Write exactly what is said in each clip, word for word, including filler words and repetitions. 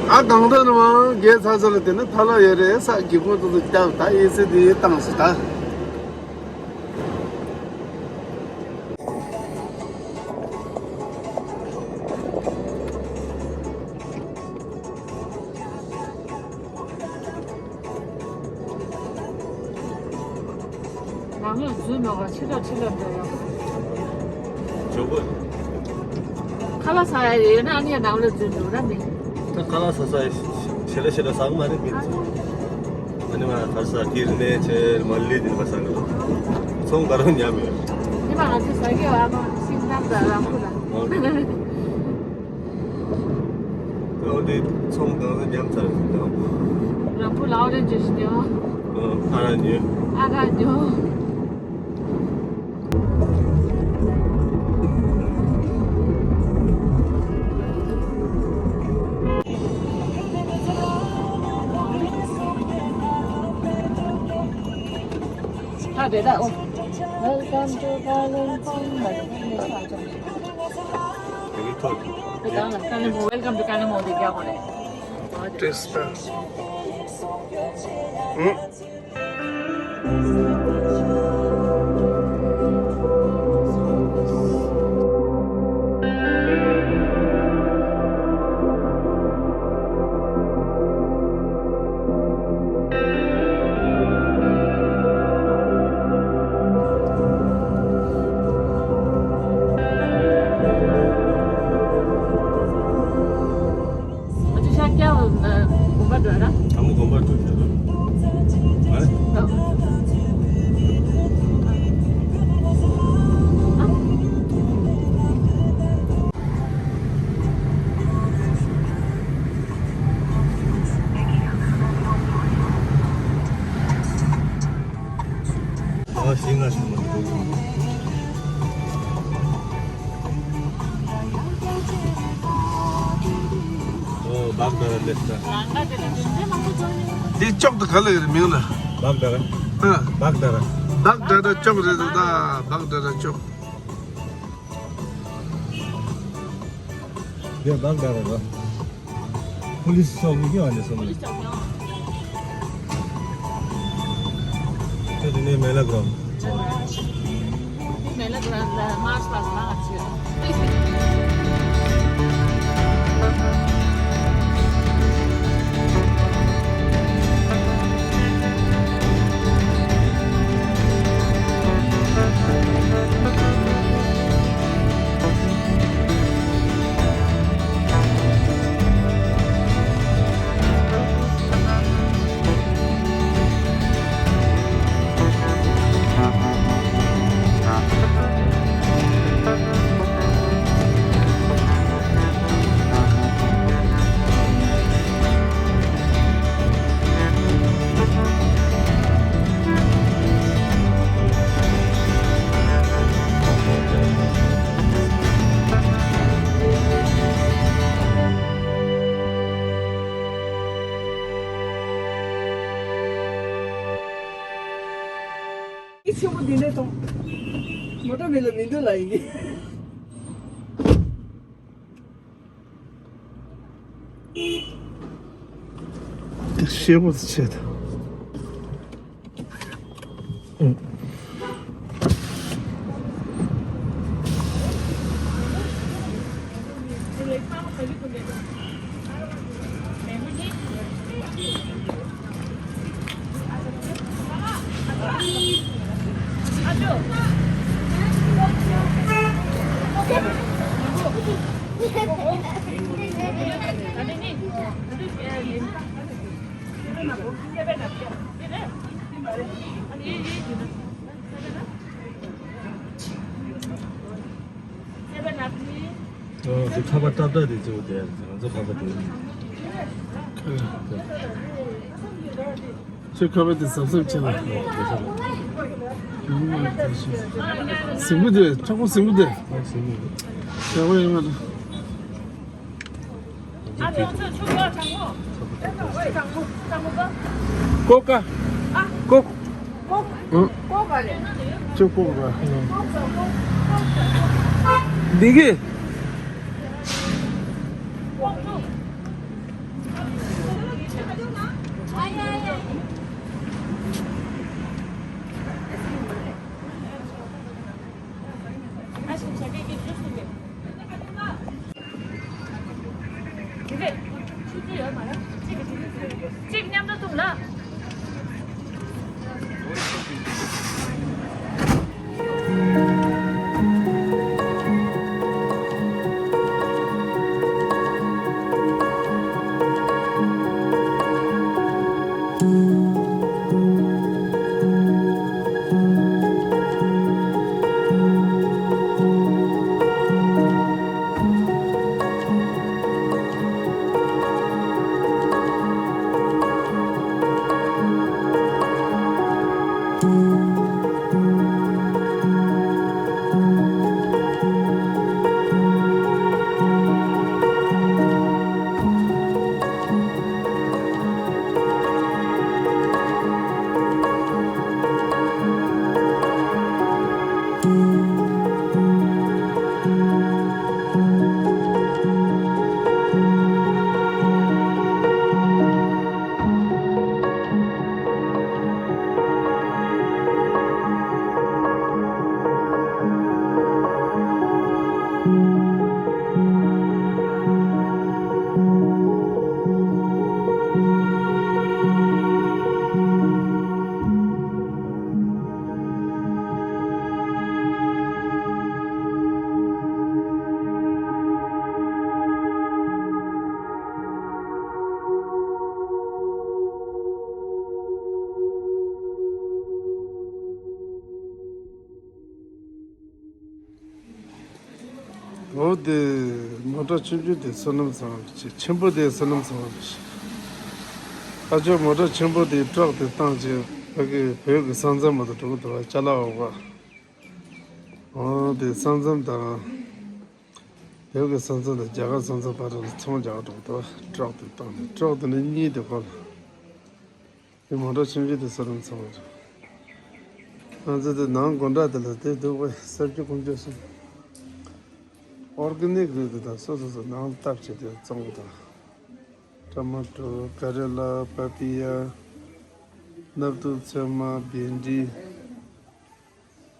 ཨ་གང་འདྲ་ནི་མང་རྒྱལ་ཚ་ཚ་ལ་དེ་ནི་ཐ་ལ་ཡོད་རེད། ས་གི་ཁོང་ཚོ་ཚོ་སྐྱབས་ད་ཨེ་སི་དེ་བཏང་སི་ད། ནང་ལ་འཛུལ་མ་དགོས་ཕྱི་ལོགས་ཕྱི་ལོགས་འགྲོ་ཡོང་། ཇོ་བོ། ཁ་ལག་ཟ་ཡ་ཡོད་ན་ཨ་ནི་ཡ་ནང་ལ་འཛུལ་འགྲོ་ར་མི། ད་ཁ་ལག་ཟ་ས་ཞེ་ལ་ཞེ་ལ་ཟ་གི་མ་རེད་མི་ཚོ། ཨ་ནི་ང་གར་ཟ་གི་རི་ནས་ཆེ་མ་ལི་དེ་ལ་ཟ་གི་ཚོང་ག་རང་ཉམས་ཡོད། ནི་མ་ང་ཚོ་ཟ་གི་བ་མ་ཤིང་ནམ་ཟ་རང་ཁུ་ལ། འོ་དེ་ཚོང་གང་ལ་ཉམས་ཚར་ཟིན་དང་། རང་བུ་ལའོ་རེ་འཇོ་ཤི་ཉོ། ཨ་ར་ཉོ། ཨ་ར་ཉོ། ཧ་རེ་ད་ཨོ། Welcome to Kalimpong. Welcome to Kalimpong. Welcome to Kalimpong. Welcome to Kalimpong. Welcome to Kalimpong. Welcome to Kalimpong. ཨ་ཅེ་ཤཱཀྱ་དགོན་པ་འགྲོ་ར། ཨ་མོ་དགོན་པ་འགྲོ་ཤག་ར། ཨ་ལེ། ཨ་ཤེས་ང་ཤེས་མ་འགྲོ། ཨོ་བག་དར་ལེབ་ས། འདི་ཅོག་ཏུ་ག་ལ་ཡོད་རེད་མིང་ལ། བག་དར། ཨ། བག་དར། བག་དར་ཅོག་རེད་ད། བག་དར་ཅོག་འདི་བག་དར་རེད། ཕུ་ལིས་ཤོག་གི་ཡོད་ཨ་ནི་སོང་། ཕུ་ལིས་ཤོག་ཡོད། ཁྱོད་དེ་ནས་མེ་ལ་གོ། མེ་ལ་གོ་ལ་མར་སི་པ་སི་མ་ང་ཚོས། ཆེན་པོ་འདི་འདྲ་དང་། མོ་ཊ་མེད་ལ་མི་འདུག་ལ་ཡིན་གྱི། དེ་ཤེས་པོ་ཆེ་ད། ཨོ། དེ་ཁ་པར་ཏག་ཏག་དེ་གཙོ་བོ་དེ་ང་ཚོ་ཁ་པར་དེ། ཁ་པར། ཁྱོད་ཁ་པར་དེ་གཟབ་གཟབ་བྱེད་ལ། ཟིང་པོ་དེ་ཆག་པོ་ཟིང་པོ་དེ། ཟིང་པོ་དེ། ཡག་པོ་ཡོད་མ་རེད། ཀོ་ཀ་ཀོ། ཨང་། ཅོ་ཀོ་ཀ། འདི་གི། གཅིག་མཉམ་དུ་འཐུང་ལ། འོ་དེ་མོ་ཊ་ཆུང་ཆུང་དེ་བསོད་ནམས་བཟང་བ་རེད། ཆེན་པོ་དེ་བསོད་ནམས་བཟང་བ་རེད། ཨ་ཅོ་མོ་ཊ་ཆེན་པོ་དེ་ཊྲག་དེ་བཏང་བྱས་ཕ་གི་བོད་ཀྱི་ས་མཚམས་མ་གཏོགས་འགྲོ་གི་འདུག་བ། ཅ་ལག་འོག་པ། འོ་དེ་ས་མཚམས་དང་། བོད་ཀྱི་ས་མཚམས་དང་རྒྱ་གར་ས་མཚམས་བར་དུ་ཚོང་རྒྱག་འགྲོ་གི་འདུག་བ། ཊྲག་དེ་བཏང་ནས། ཊྲག་དེ་ནི་གཉིས་དེ་ཁོ་ལ། དེ་མོ་ཊ་ཆུང་ཆུང་དེ་ས་མཚམས་ཚང་མ་རེད། ང་ཚོ་དེ་ནང་སྒོ་འགྲམ་དེ་ལ་དེ་འདུག་པས་ས་བཅུ་ཀུན་སྤྱོད་སོང་། ཨོར་གེ་ནིག་རེད། དེ་དང་སོ་སོ་སོ་ནང་བཏབ་བྱས་དེ་བཙོང་གི་འདུག་ཊ་མ་ཊོ། ཀ་རེ་ལ། པ་པི་ཡ། སྣབས་ཐུབ། ཚོད་མ། བྷེན་ཌི།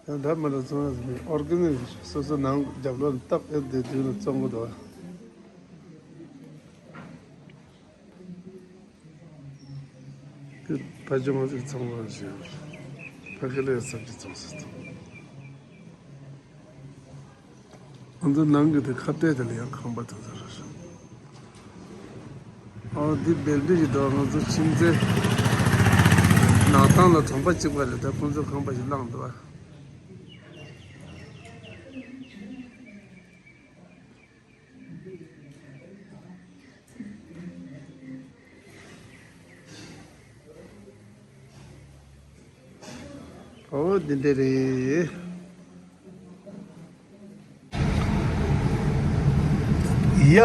ཡང་འདྲ་མི་འདྲ་བཙོང་ཡག་ཟེར་ནས་ཨོར་གེ་ནིག་རེད། སོ་སོ་ནང་རྒྱབ་ལོགས་ལ་བཏབ་ཨེ་བསྡད་དུས་ལ་བཙོང་གི་འདུག་དེ་ཕ་ཆུང་ང་ཚོས་ཚང་མ་བཞིན། ཕ་གི་ལ་ཡང་ས་བཅུ་ཚང་ས་ཚང་། ང་ཚོ་ནང་གི་དེ་ཁ་གཏད་དེ་ལ་ཡང་ཁང་པ་དེ་ཚོ་རེད། ཨོ་འདི་སྦེལ་ཌི་ཞིག་འདུག་ང་ཚོ་ཕྱིན་ཚེ་ནག་ཐང་ལ་གྲོང་པ་གཅིག་པ་རེད། ད་ཁོང་ཚོ་ཁང་པ་ཞིག་བླངས་འདུག་ཨོ་འདི་འདྲ་རེད། ཡ།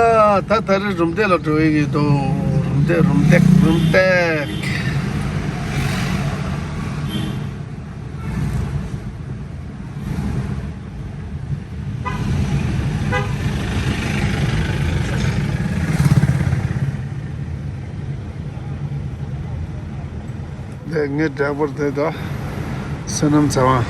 ད་ད་རེས་རུམ་བཏེག་ལ་འགྲོ་ཡི་ཡོད་དོ། རུམ་བཏེག་རུམ་བཏེག་རུམ་བཏེག་ལས་ངའི་འདྲ་པར་དེ་དང་བསོད་ནམས་ཚེ་དབང་།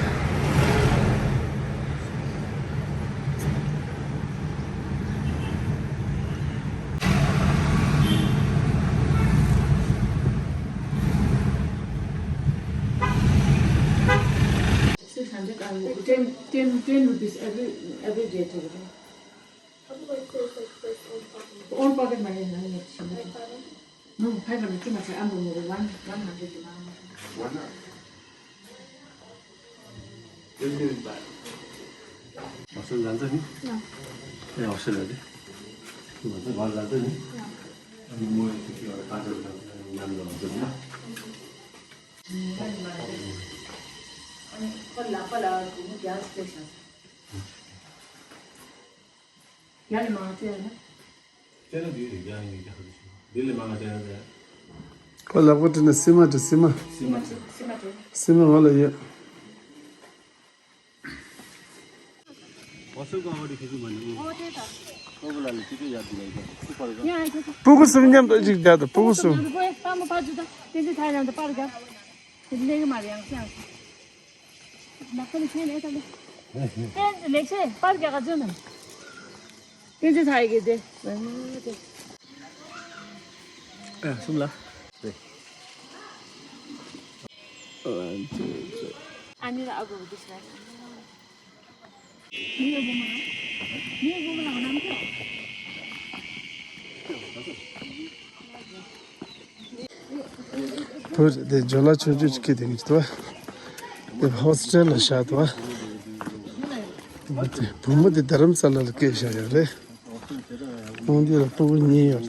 Six hundred, uh, ten, ten, ten rupees every, every day. Own pocket money, no, no, no, five hundred, too much. I'm gonna one, one hundred. One hundred. Ten minutes back. What's the answer? No. Yeah, what's the answer? What's the answer? ཁོ་ལག་པ་དེ་ནི་སི་མ་དེ་སི་མ། སི་མ་དེ། སི་མ་ང་ལ་ཡོད། སྤུ་གུ་གསུམ་མཉམ་དུ་གཅིག་བསྡད་དང་། སྤུ་གུ་གསུམ། ཨེ། གསུམ་ལ། བུ་དེ་ཇོ་ལ་ཆུང་ཆུང་ཅིག་གིས་དེ་གཉིས་ཏོ། དེ་ཧོ་སི་ཊེལ་ལ་བཞག་ཏོ། བུ་མོ་དེ་རྡ་རམ་ས་ལ་ལ་སྐྱེས་བཞག་ཡོད་རེད། ཁོང་འདི་ལ་སྤུ་གུ་གཉིས་ཡོད་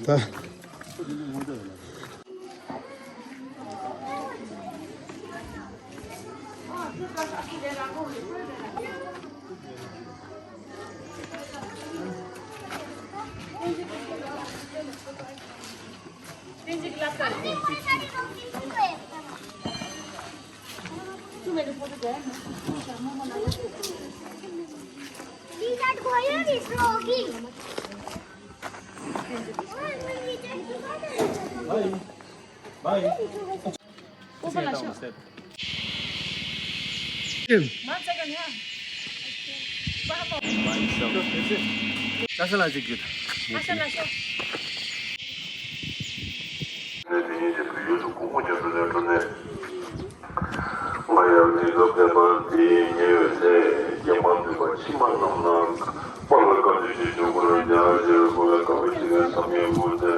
རེད་ད། ང་ཡང་དེ་སྐབས་ཕན་པ་དེའི་ཉེ་བའི་ཚེ་རྒྱལ་དམངས་འདུས་པ་ཕྱི་མ་རྣམས་ན་དཔལ་ལ་བཀའ་དྲིན་ཆེ་ཞུ་དགོས་ཀྱང་ཞེས་དགོས་པའི་དཀའ་བའི་ཕྱི་ནས་བསམ་ཡས་དགོས་ཏེ།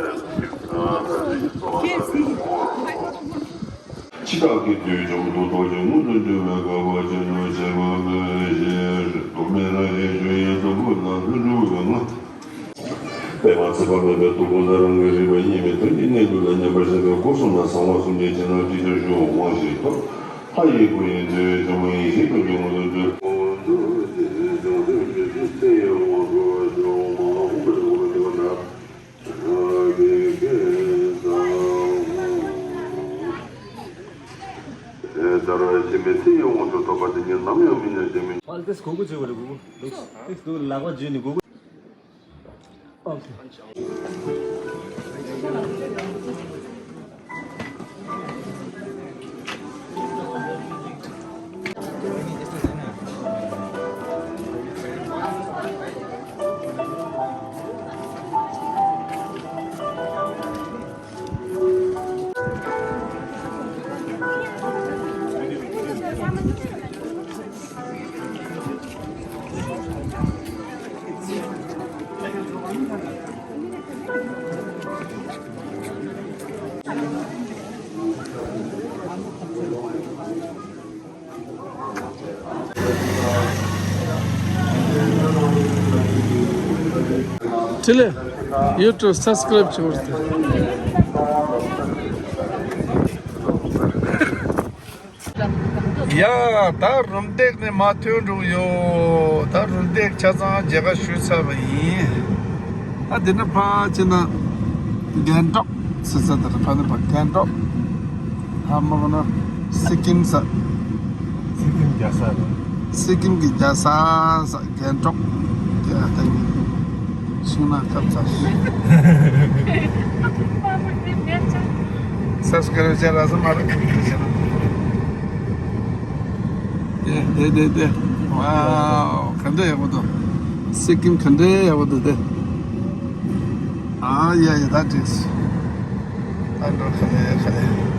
འཆི་བདག་གི་དུས་མཆོག་ཏུ་རྟོགས་ཀྱང་མངོན་དུ་འགྱུར་བའི་དཀའ་བ་ཅི་ནུས་བྱེད་པ་མེད་ཅེས་རྟོག་མེད་རང་བཞིན་ཆོས་དབྱིངས་དང་པོ་ལ་ལྷུན་གྲུབ་ཀྱི་ངང་། པདྨ་ཚེ་དཔག་མེད་པའི་ཐུགས་དགོངས་ལ་རང་གི་རིག་པ་དབྱེར་མེད་དོན་གྱི་གནད་དུ་ལ་མཉམ་པར་བཞག་པའི་སྒོ་གསུམ་ལ་གསང་བ་གསུམ་གྱི་རྗེས་གནང་ཅི་ཕྱིར་ཞུ་དབང་ཞིག་ཐོབ། ལྷ་ཡི་སྐུ་ཡི་མཛོད་ཆུང་མ་ཡི་ཞིག་ཏུ་འབྱུང་དུ་འཇུག་ཨ་ལྟས་གོ་གོ་བྱེད་དགོས་རེད། གོ་གོ་ལྟས་གོ་གོ་ལག་པ་འཇུས་ནས་གོ་གོ། དྲི་ལེ། ཡུ་ཊུབ་སབ་སི་ཀེ་རེབ་བྱེད་པར་ཐུགས། ཡ། ད་རུམ་བཏེག་ནས་མར་ཐོན་འགྲོ་གི་ཡོད། ད་རུམ་བཏེག་ཆ་ཚང་མཇལ་ཁ་ཞུས་ཚར་བ་ཡིན། ཨ་དེ་ནས་ཕར་ཕྱིན་ན་སྒང་ཏོག་ཟེར་ས་དེ་རེད། ཕ་ནི་ཕ་སྒང་ཏོག་ཕ་མ་ག་ན་སི་ཀིམ་ས། སི་ཀིམ་རྒྱལ་ས་རེད། སི་ཀིམ་གྱི་རྒྱལ་ས་ས་སྒང་ཏོག་ཡ་ད་ཡིན། ཤིང་ནགས་ཁབ་ཚ། སབ་སི་ཀེ་རེབ་བྱས་རག་ས་མ་རེད། དེ་དེ་དེ་དེ། ཝའོ། ག་འདྲ་ཡག་པོ་འདུག་སི་ཀིམ་ག་འདྲ་ཡག་པོ་འདུག་དེ། ཨ་ཡ་ཡ། ད་འགྲིག་སོང་། ད་འགྲོ། ག་ལེ་ག་ལེ།